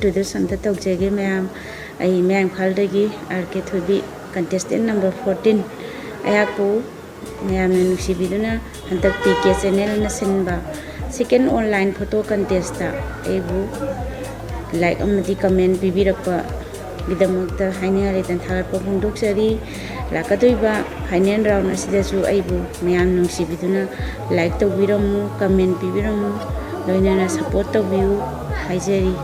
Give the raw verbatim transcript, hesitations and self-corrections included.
Introduce ꯑꯝꯇ ꯇꯧꯖꯒꯦ ꯃꯌꯥꯝ꯫ ꯑꯩ ꯃꯌꯥꯡ ꯏꯝꯐꯥꯜꯗꯒꯤ ꯑꯥꯔ ꯀꯦ ꯊꯣꯏꯕꯤ, contestant number fourteen꯫ ꯑꯩꯍꯥꯛꯄꯨ ꯃꯌꯥꯝꯅ ꯅꯨꯡꯁꯤꯕꯤꯗꯨꯅ ꯍꯟꯗꯛ ꯄꯤ ꯀꯦ channelꯅ ꯁꯤꯟꯕ second online photo contestꯇ ꯑꯩꯕꯨ like ꯑꯃꯗꯤ comment ꯄꯤꯕꯤꯔꯛꯄꯒꯤꯗꯃꯛꯇ ꯍꯥꯏꯅꯤꯡꯉꯥꯏ ꯂꯩꯇꯅ ꯊꯥꯒꯠꯄ ꯐꯣꯡꯗꯣꯛꯆꯔꯤ꯫ ꯂꯥꯛꯀꯗꯧꯔꯤꯕ final round ꯑꯁꯤꯗꯁꯨ ꯑꯩꯕꯨ ꯃꯌꯥꯝ ꯅꯨꯡꯁꯤꯕꯤꯗꯨꯅ like ꯇꯧꯕꯤꯔꯝꯃꯨ, comment ꯄꯤꯕꯤꯔꯝꯃꯨ, ꯂꯣꯏꯅꯅ support ꯇꯧꯕꯤꯌꯨ ꯍꯥꯏꯖꯔꯤ꯫